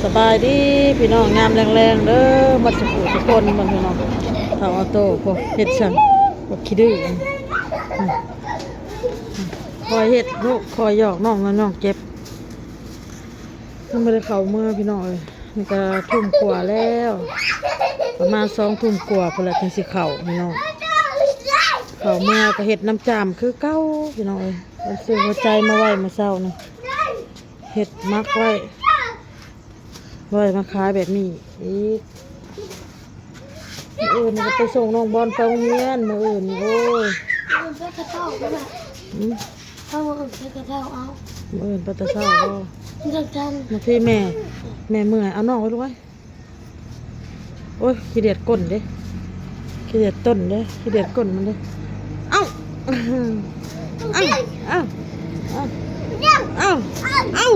ສະບາຍດີພີ່ນ້ອງ ຍາມແລງໆເດີ ໝົດສູ່ຜູ້ທຸກຄົນ. ເບິ່ງພີ່ນ້ອງ ເຖົ້າອອໂຕ້ ໂອ້ ເຮັດຫຍັງ ບັກຂີ້ດື້ ຄອຍເຮັດລູກ ຄອຍຫຍອກນ້ອງ ນ້ອງເຈັບ. ຍັງບໍ່ໄດ້ເຂົ້າເມືອພີ່ນ້ອງເອີຍ ນີ້ກະທຸ່ມກວ່າແລ້ວ ປະມານສອງທຸ່ມກວ່າພຸ້ນແຫຼະ ຈັ່ງຊິເຂົ້າພີ່ນ້ອງ. ເຂົ້າເມືອກະເຮັດນ້ຳຈ້າມຄືເກົ່າພີ່ນ້ອງເອີຍ. ເອົາຊື້ຫົວໃຈມາໄວ້ມື້ເຊົ້ານີ້ ເຮັດໝັກໄວ້ ໄວ້ມາຂາຍແບບນີ້ອີກ. ມື້ອື່ນກະໄປສົ່ງນ້ອງບອນໄປໂຮງຮຽນ ມື້ອື່ນນີ້ ໂອ້ຍ ມື້ອື່ນໄປແຕ່ເຊົ້າພຸ້ນແຫຼະ. ອືມ ເອົາ ມື້ອື່ນໄປແຕ່ເຊົ້າ ເອົາ ມື້ອື່ນໄປແຕ່ເຊົ້າບໍ? ຈັກຈັ່ງ ບາງທີແມ່ ແມ່ເມື່ອຍ ເອົານ້ອງໄວ້ລູກເອີຍ. ໂອ້ຍ ຂີ້ດຽດກົ້ນເດ້ ຂີ້ດຽດຕົ້ນເດ້ ຂີ້ດຽດກົ້ນມັນເດ້. ເອົ້າ ເອົ້າ ເອົ້າ ເອົ້າ ເອົ້າ ເອົ້າ.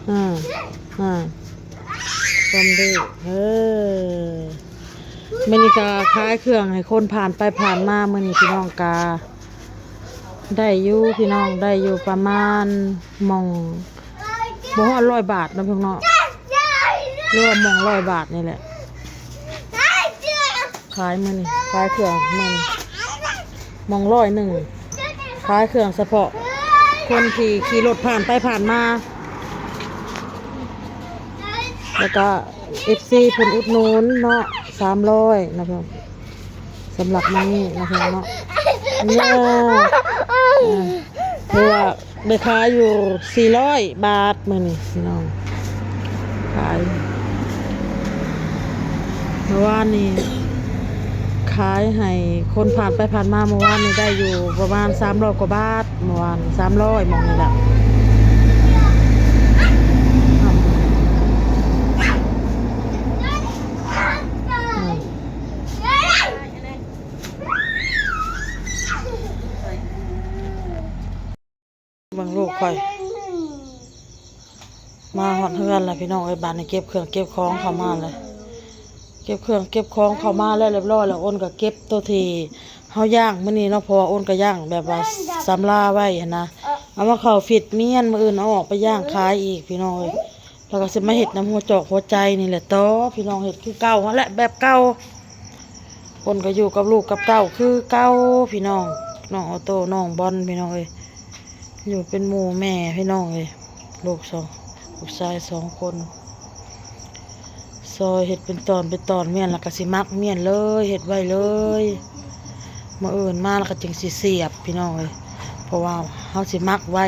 ອາ ອາ ຄວາມດື້ ເອີ ມື້ນີ້ກະຂາຍເຄື່ອງໃຫ້ຄົນຜ່ານໄປຜ່ານມາ. ມື້ນີ້ພີ່ນ້ອງກະ ໄດ້ຢູ່ພີ່ນ້ອງ ໄດ້ຢູ່ປະມານໝ່ອງ ບໍ່ຮອດຮ້ອຍບາດເນາະພີ່ນ້ອງເນາະ ຫຼືວ່າໝ່ອງຮ້ອຍບາດນີ້ແຫຼະ. ຂາຍມື້ນີ້ ຂາຍເຄື່ອງມື້ນີ້ ໝ່ອງຮ້ອຍໜຶ່ງ ຂາຍເຄື່ອງສະເພາະຄົນທີ່ຂີ່ລົດຜ່ານໄປຜ່ານມາ ແລ້ວກະ ເອັຟຊີ ເພິ່ນອຸດໜູນເນາະ ສາມຮ້ອຍນະພີ່ນ້ອງ ສຳລັບມື້ນີ້ນະພີ່ນ້ອງເນາະ. ເອີ ຖືວ່າໄດ້ຂາຍຢູ່ສີ່ຮ້ອຍບາດມື້ນີ້ພີ່ນ້ອງ ຂາຍ ເມື່ອວານນີ້ ຂາຍໃຫ້ຄົນຜ່ານໄປຜ່ານມາ ເມື່ອວານນີ້ໄດ້ຢູ່ປະມານສາມຮ້ອຍກວ່າບາດ. ເມື່ອວານສາມຮ້ອຍ ໝ່ອງນີ້ແຫຼະ. ເບິ່ງລູກຂ້ອຍ ມາຮອດເຮືອນແລ້ວພີ່ນ້ອງເອີຍ. ບາດນີ້ເກັບເຄື່ອງເກັບຂອງເຂົ້າມາແລ້ວ ເກັບເຄື່ອງເກັບຂອງເຂົ້າມາແລ້ວຮຽບຮ້ອຍແລ້ວ. ໂອນກະເກັບໂຕທີ່ ເຮົາຍ່າງມື້ນີ້ເນາະ ເພາະວ່າໂອນກະຍ່າງແບບວ່າສຳລາໄວ້ຫັ້ນນະ ເອົາມາເຂົ້າຟຣີດມ້ຽນ ມື້ອື່ນເອົາອອກໄປຍ່າງຂາຍອີກພີ່ນ້ອງເອີຍ. ແລ້ວກະຊິມາເຮັດນຳຫົວຈອກຫົວໃຈນີ້ແຫຼະຕໍ່ພີ່ນ້ອງ ເຮັດຄືເກົ່າຫັ້ນແຫຼະ ແບບເກົ່າ. ໂອນກະຢູ່ກັບລູກກັບເຕົ້າຄືເກົ່າພີ່ນ້ອງ ນ້ອງອອໂຕ້ ນ້ອງບອນພີ່ນ້ອງເອີຍ ຢູ່ເປັນໝູ່ແມ່ພີ່ນ້ອງເອີຍ. ລູກສອງ ລູກຊາຍສອງຄົນ ຊອຍເຮັດເປັນຕອນເປັນຕອນ ມ້ຽນແລ້ວກະຊິໝັກມ້ຽນເລີຍ ເຮັດໄວ້ເລີຍ. ມື້ອື່ນມາແລ້ວກະຈຶ່ງຊິສຽບພີ່ນ້ອງເອີຍ ເພາະວ່າເຮົາຊິໝັກໄວ້.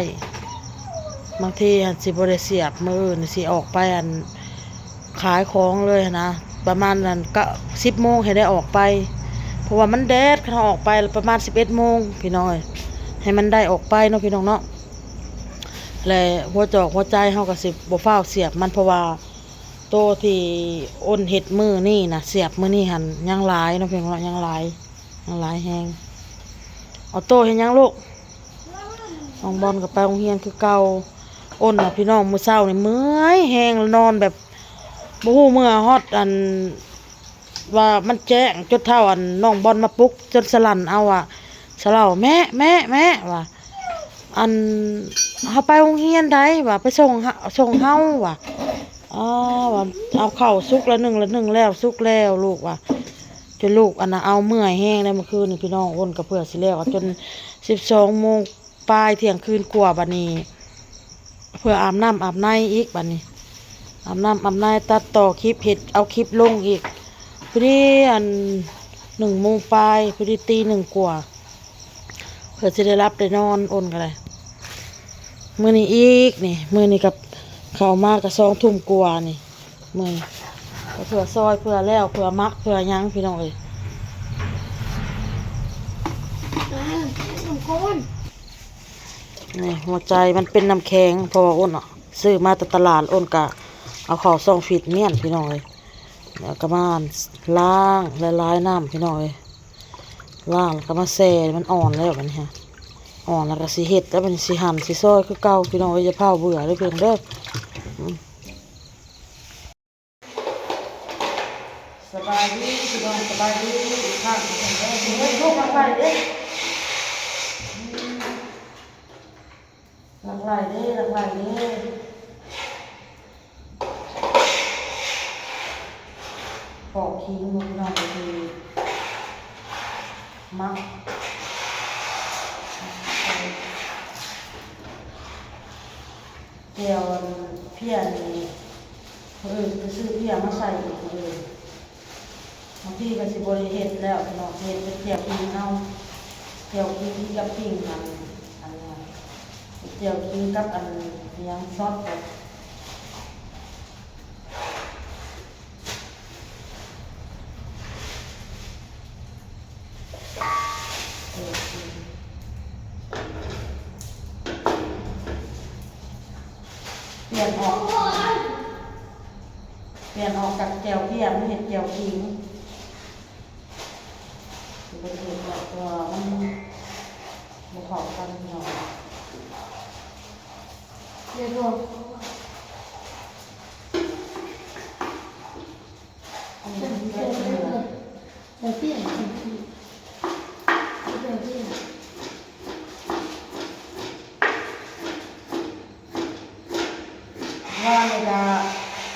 ບາງທີຫັ້ນຊິບໍ່ໄດ້ສຽບ ມື້ອື່ນຊິອອກໄປ ອັນ ຂາຍຂອງເລີຍຫັ້ນນະ ປະມານນັ້ນກະສິບໂມງໃຫ້ໄດ້ອອກໄປ ເພາະວ່າມັນແດດ. ຄັນເຮົາອອກໄປລະປະມານສິບເອັດໂມງພີ່ນ້ອງເອີຍ ໃຫ້ມັນໄດ້ອອກໄປເນາະພີ່ນ້ອງເນາະ. ແລະຫົວຈອກຫົວໃຈເຮົາກະຊິບໍ່ຟ້າວສຽບມັນ ເພາະວ່າໂຕທີ່ໂອນເຮັດມື້ນີ້ນະ ສຽບມື້ນີ້ຫັ້ນຍັງຫຼາຍເນາະພີ່ນ້ອງເນາະ ຍັງຫຼາຍ ຍັງຫຼາຍແຮງ. ອອໂຕ້ເຮັດຫຍັງລູກ? ນ້ອງບອນກະໄປໂຮງຮຽນຄືເກົ່າ. ໂອນນະພີ່ນ້ອງ ມື້ເຊົ້ານີ້ເມື່ອຍແຮງ ນອນແບບບໍ່ຮູ້ເມື່ອຮອດ ອັນ ວ່າມັນແຈ້ງ ຈົນເຖົ້າ ອັນ ນ້ອງບອນມາປຸກ ຈົນສະຫຼັ່ນເອົາວ່າ ສະເຫຼົາ ແມ່ ແມ່ ແມ່ ວ່າ ອັນ ເຮົາໄປໂຮງຮຽນໃດ ວ່າ ໄປສົ່ງ ສົ່ງເຮົາ ວ່າ ອໍ ວ່າ ເອົາເຂົ້າສຸກລະໜຶ້ງ ລະໜຶ້ງແລ້ວ ສຸກແລ້ວລູກ ວ່າ ຈົນລູກ ອັນນະ ເອົາເມື່ອຍແຮງໃດ ມື້ຄືນນີ້ພີ່ນ້ອງ. ໂອນກະເພື່ອຊິແລ້ວ ຈົນສິບສອງໂມງປາຍ ທ່ຽງຄືນກວ່າ ບາດນີ້ ເພື່ອອາບນ້ຳອາບໃນອີກ ບາດນີ້ ອາບນ້ຳອາບໃນ ຕັດຕໍ່ຄລິບ ເຮັດເອົາຄລິບລົງອີກ. ພໍດີ ອັນ ໜຶ່ງໂມງປາຍ ພໍດີຕີໜຶ່ງກວ່າ ເພື່ອຊິໄດ້ຫຼັບໄດ້ນອນ. ໂອນກະໄດ້ ມື້ນີ້ອີກນີ້ ມື້ນີ້ກະເຂົ້າມາກະສອງທຸ່ມກວ່ານີ້. ເມື່ອຍ ກະເພື່ອຊອຍ ເພື່ອແລ້ວ ເພື່ອໝັກ ເພື່ອຫຍັງພີ່ນ້ອງເອີຍ. ນີ້ ຫົວໃຈມັນເປັນນ້ຳແຂງ ເພາະວ່າໂອນຊື້ມາແຕ່ຕະຫຼາດ ໂອນກະເອົາເຂົ້າຊ່ອງຟຣີດມ້ຽນພີ່ນ້ອງເອີຍ. ແລ້ວກໍມາລ້າງລະລາຍນ້ຳ ພີ່ນ້ອງເອີຍ. ລ້າງແລ້ວກໍມາແຊ່ໃຫ້ມັນອ່ອນແລ້ວບັດນີ້ຮະ ອ່ອນແລ້ວກໍຊິເຮັດແລ້ວ ບັດນີ້ຊິຫັ່ນຊິຊອຍຄືເກົ່າ ພີ່ນ້ອງເອີຍ. ຢ່າຟ້າວເບື່ອເດີ ພີ່ນ້ອງເດີ. ອືມ ສະບາຍດີພີ່ນ້ອງ ສະບາຍດີອີກຄັ້ງ. ເຮັດລູກ ຫຼັກໄຫຼເດ້ ອືມ ຫຼັກໄຫຼເດ້ ຫຼັກໄຫຼເດ້. ປອກຂີງ ພີ່ນ້ອງ ກໍຄືໝັກ ແຈ່ວອັນເພຍນີ້ ມື້ອື່ນໄປຊື້ເພຍມາໃສ່ອີກ ມື້ອື່ນ. ບາງທີກໍຊິບໍ່ໄດ້ເຮັດແລ້ວເນາະ ເຮັດເປັນແຈ່ວກິນເອົາ ແຈ່ວກິນກັບປີ້ງອັນ ອັນ ແຈ່ວກິນກັບອັນຫຍັງ ຊອດ ປ່ຽນອອກ ປ່ຽນອອກຈາກແຈ່ວເພຍ ມາເຮັດແຈ່ວຂີງ. ຊິບໍ່ເຮັດແລ້ວ ເພາະວ່າມັນບໍ່ເຂົ້າກັນເນາະ. ວ່າແລ້ວກະ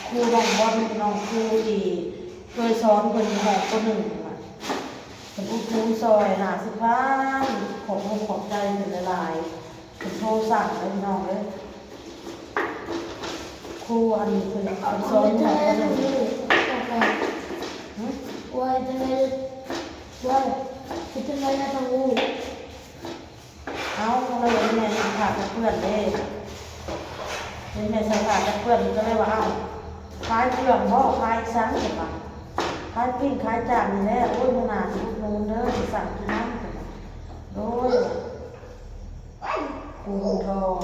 ຄູນ້ອງບອນ ນ້ອງຄູທີ່ເຄີຍສອນເພິ່ນຢູ່ຫ້ອງ ປ.ໜຶ່ງ ຫັ້ນນະ ເພິ່ນອຸດໜູນຊ່ອຍຫ້າສິບພັນ ຂອບອົກຂອບໃຈເພິ່ນຫຼາຍໆ. ເພິ່ນໂທສັ່ງເດີພີ່ນ້ອງເອີຍ ຄູອັນນີ້ເພິ່ນ ເພິ່ນສອນຢູ່ຫ້ອງ ປ.ໜຶ່ງ ຫຶ? ວ່າເຮັດຈັ່ງໃດ ວ່າເຮັດຈັ່ງໃດນະ ຕ້ອງຮູ້. ເອົ້າ ລະເຫັນແມ່ໃສ່ຜ້າກັນເປື້ອນເດ້ ເຫັນແມ່ໃສ່ຜ້າກັນເປື້ອນ ກໍເລີຍວ່າ ເອົ້າ ຂາຍເຄື່ອງບໍ ຂາຍອີ່ຫຍັງ ຊັ້ນວ່າ ຂາຍປີ້ງຂາຍຈ້າງນີ້ແຫຼະ. ໂອ້ຍ ມື້ໜ້າຊິອຸດໜູນເດີ ຊິສັ່ງກິນນຳ ໂດຍ ກູເງິນທອງ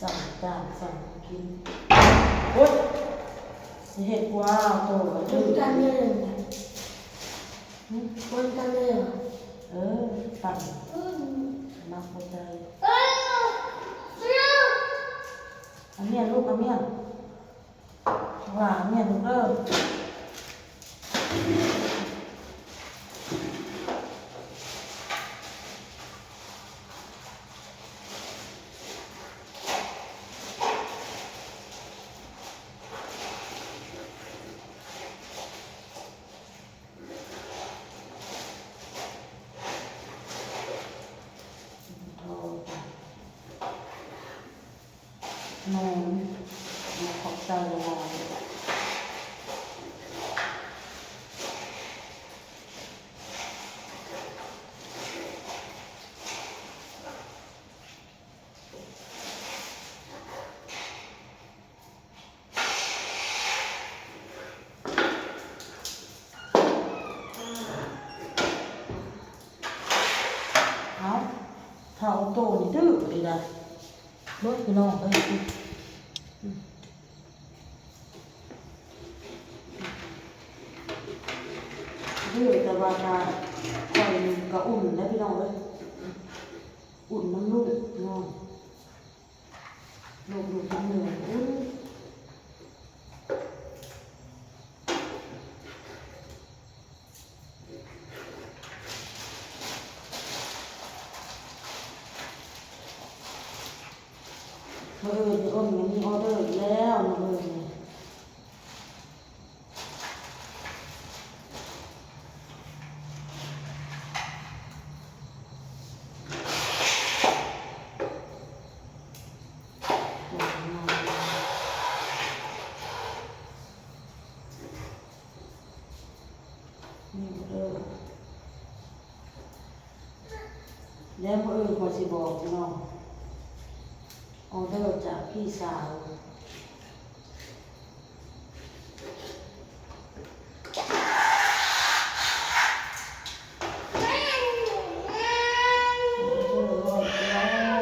ສັ່ງຈ້າງ ສັ່ງກິນ. ໂອ້ຍ ຊິເຮັດກວ່າໂຕ ມັນກັນເລີຍ ຫຶ? ມັນກັນເລີຍ ເອີ ປັ່ນ ມັກບໍ່ໄດ້ ອາມຽນລູກ ອາມຽນ. ວ່າແມ່ນເດີ. ແມ່ນ ຂອບໃຈຫຼາຍໆ. ເອົ້າ ເຖົ້າໂຕນີ້ດື້ອີ່ຫຼີໃດ. ເບິ່ງພີ່ນ້ອງເອີຍ ດື້ ແຕ່ວ່າກະ ຂ້ອຍກະອຸ່ນເດ້ພີ່ນ້ອງເອີຍ ອຸ່ນນຳລູກພີ່ນ້ອງ ລູກໆທັງເມືອງ ອຸ້ຍ. ມື້ອື່ນນີ້ ໂອ້ຍ ມີອໍເດີອີກແລ້ວມື້ອື່ນນີ້. ນີ້ເດີ ແລ້ວມື້ອື່ນຂ້ອຍຊິບອກພີ່ນ້ອງ ອໍເດີຈາກພີ່ສາວ. ອໍເດີຮ້ອຍກວ່າ.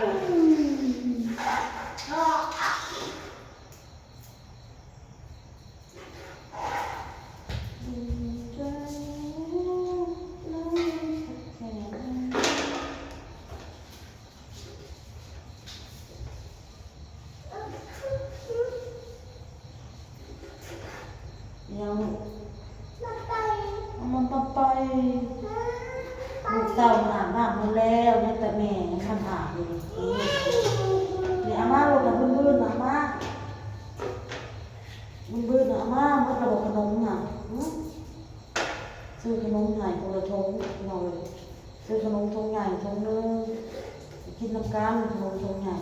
ຊື້ຂະໜົມຖົງໃຫຍ່ຖົງໜຶ່ງ ໄປກິນນຳກັນ ຂະໜົມຖົງໃຫຍ່.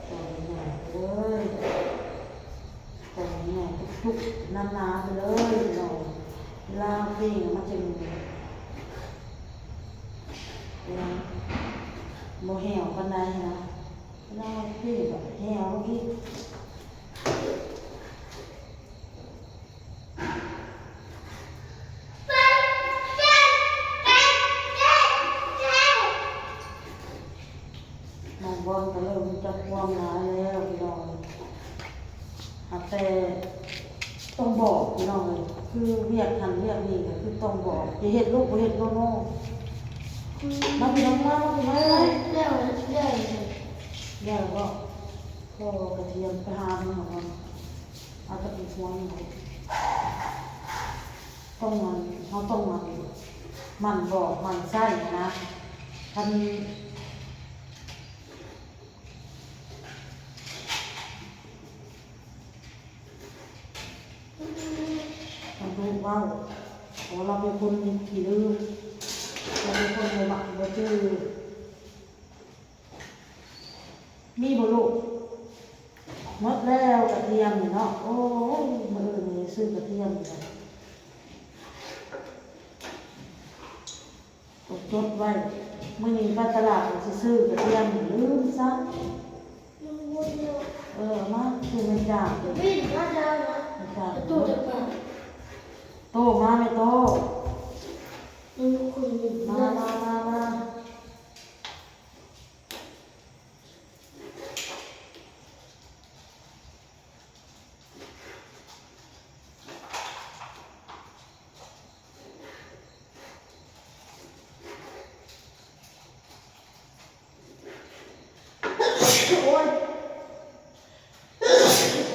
ຕອນໃຫຍ່ເລີຍ ຕອນໃຫຍ່ຈຸກໆ ໜາໆ ໄປເລີຍພີ່ນ້ອງ. ເວລາເປັນມັນຈະ ບໍ່ແຫ້ວປານໃດນະ ເວລາເປັນແຫ້ວອີກ. ນ້ອງບອນກໍເລີ່ມຮູ້ຈັກຄວາມຫຼາຍແລ້ວພີ່ນ້ອງ. ຫາກແຕ່ຕ້ອງບອກພີ່ນ້ອງເອີຍ ຄືວຽກຫັ້ນວຽກນີ້ກໍຄືຕ້ອງບອກ ຈະເຮັດລູກບໍ່ເຮັດໂນໂນ. ມາພີ່ນ້ອງມາ ມາພີ່ນ້ອງມາ. ແລ້ວ ແລ້ວ ແລ້ວບໍ່? ພໍກະທຽມໄປຫາມັນເນາະ ເອົາແຕ່ເປັນພວງນີ້ ຕ້ອງອັນ ເຮົາຕ້ອງອັນ ໝັ່ນບອກໝັ່ນໃຊ້ນະ ຄັນ ຕ້ອງຮູ້ເວົ້າ ເພາະວ່າລາວເປັນຄົນຂີ້ລືມ ລາວເປັນຄົນບໍ່ມັກບໍ່ຈື່. ມີບໍ່ລູກ? ໝົດແລ້ວກະທຽມນີ້ເນາະ. ໂອ້ຍ ມື້ອື່ນນີ້ຊື້ກະທຽມນີ້ແຫຼະ ກໍຈົດໄວ້ ມື້ນີ້ໄປຕະຫຼາດຊິຊື້ກະທຽມນີ້ ລືມຊະ. ເອີ ເອົາມາ ຊື້ແມ່ນຈາງ ແມ່ນຈາງ ໂຕມາແມ່ໂຕ ມາ ມາ ມາ ມາ. ໂອ້ຍ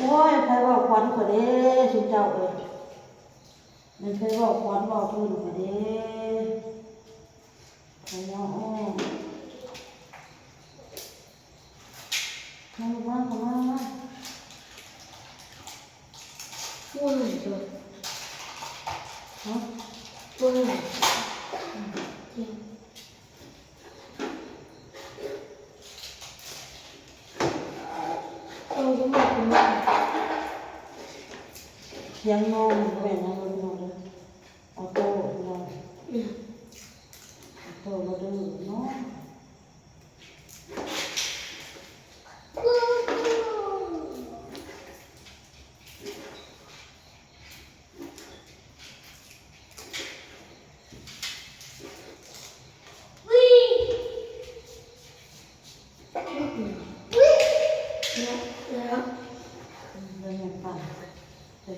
ໂອ້ຍ ໃຜເວົ້າຂວັນຂ້ອຍເດ້ ຊຸມເຈົ້າເອີຍ ແມ່ນໃຜເວົ້າຂວັນເວົ້າພື້ນຂ້ອຍເດ້. ໄປເນາະ ມາລູກມາ ເຂົ້າມາ ມາ. ໂອ້ຍ ຮະ ໂອ້ຍ ໂອ້ຍ ທຽງນ້ອງ ບໍ່ແມ່ນຫຍັງເດີພີ່ນ້ອງເດີ ອອໂຕ້ພີ່ນ້ອງ ອອໂຕ້ລະດື້ເນາະ.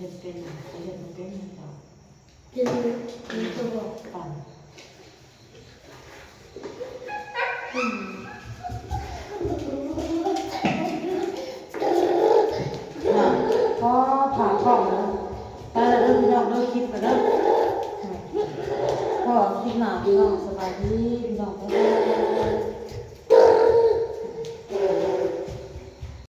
ເຮັດເປັນ ເຮັດບໍ່ເປັນ ເຮັດບໍ່ເປັນ ເຮັດບໍ່ເປັນ. ພໍພາທ້ອງເດີ ໄປລະເດີພີ່ນ້ອງເດີ ຄລິບລະເດີ ພໍຄລິບໜ້າພີ່ນ້ອງ ສະບາຍດີພີ່ນ້ອງເດີ.